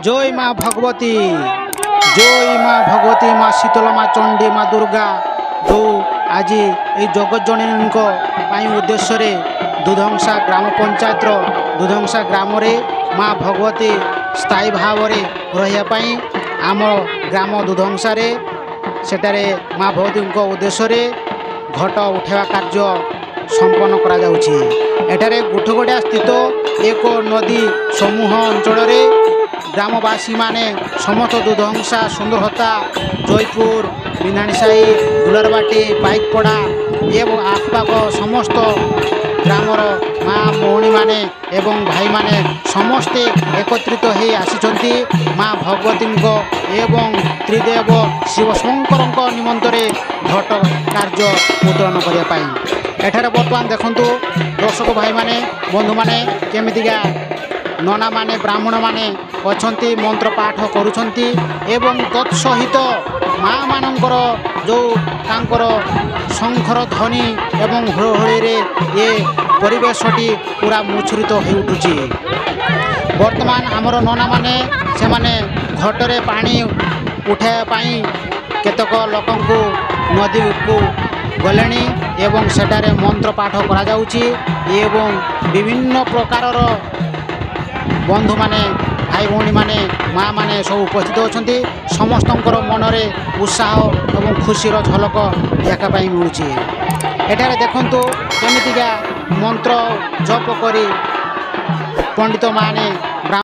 ଜୟ ମା ଭଗବତୀ, ଜୟ ମା ଭଗବତୀ, ମା ଶୀତଳ, ମା ଚଣ୍ଡୀ, ମା ଦୁର୍ଗା। ଯେଉଁ ଆଜି ଏଇ ଜଗତଜନନୀଙ୍କ ପାଇଁ ଉଦ୍ଦେଶ୍ୟରେ ଦୁଧଂସା ଗ୍ରାମ ପଞ୍ଚାୟତର ଦୁଧଂସା ଗ୍ରାମରେ ମା ଭଗବତୀ ସ୍ଥାୟୀ ଭାବରେ ରହିବା ପାଇଁ ଆମ ଗ୍ରାମ ଦୁଧଂସାରେ ସେଠାରେ ମା ଭଗବତୀଙ୍କ ଉଦ୍ଦେଶ୍ୟରେ ଘଟ ଉଠାଇବା କାର୍ଯ୍ୟ ସମ୍ପନ୍ନ କରାଯାଉଛି। ଏଠାରେ ଗୁଠଗଡ଼ିଆ ସ୍ଥିତ ଏକ ନଦୀ ସମୂହ ଅଞ୍ଚଳରେ ଗ୍ରାମବାସୀମାନେ ସମସ୍ତ ଦୁଧଂସା, ସୁନ୍ଦରହତା, ଜୟପୁର, ବିନ୍ଧାଣୀସାହି, ଦୁଲାରବାଟି, ପାଇକପଡ଼ା ଏବଂ ଆଖପାଖ ସମସ୍ତ ଗ୍ରାମର ମା ଭଉଣୀମାନେ ଏବଂ ଭାଇମାନେ ସମସ୍ତେ ଏକତ୍ରିତ ହୋଇ ଆସିଛନ୍ତି ମା ଭଗବତୀଙ୍କ ଏବଂ ତ୍ରିଦେବ ଶିବଶଙ୍କରଙ୍କ ନିମନ୍ତରେ ଘଟ କାର୍ଯ୍ୟ ଉତ୍ତୋଳନ କରିବା ପାଇଁ। ଏଠାରେ ବର୍ତ୍ତମାନ ଦେଖନ୍ତୁ ଦର୍ଶକ ଭାଇମାନେ, ବନ୍ଧୁମାନେ, କେମିତିକା ନନାମାନେ, ବ୍ରାହ୍ମଣମାନେ ଅଛନ୍ତି, ମନ୍ତ୍ର ପାଠ କରୁଛନ୍ତି ଏବଂ ତତ୍ ସହିତ ମା ମାନଙ୍କର ଯେଉଁ ତାଙ୍କର ଶଙ୍ଖର ଧ୍ୱନି ଏବଂ ହୁଳହୁଳିରେ ଏ ପରିବେଶଟି ପୁରା ମୁଖରିତ ହୋଇଉଠୁଛି। ବର୍ତ୍ତମାନ ଆମର ନନାମାନେ ସେମାନେ ଘଟରେ ପାଣି ଉଠାଇବା ପାଇଁ କେତେକ ଲୋକଙ୍କୁ ନଦୀକୁ ଗଲେଣି ଏବଂ ସେଠାରେ ମନ୍ତ୍ର ପାଠ କରାଯାଉଛି ଏବଂ ବିଭିନ୍ନ ପ୍ରକାରର ବନ୍ଧୁମାନେ, ଭାଇ ଭଉଣୀମାନେ, ମାଆମାନେ ସବୁ ଉପସ୍ଥିତ ଅଛନ୍ତି। ସମସ୍ତଙ୍କର ମନରେ ଉତ୍ସାହ ଏବଂ ଖୁସିର ଝଲକ ଦେଖିବା ପାଇଁ ମିଳୁଛି। ଏଠାରେ ଦେଖନ୍ତୁ କେମିତିକା ମନ୍ତ୍ର ଜପ କରି ପଣ୍ଡିତମାନେ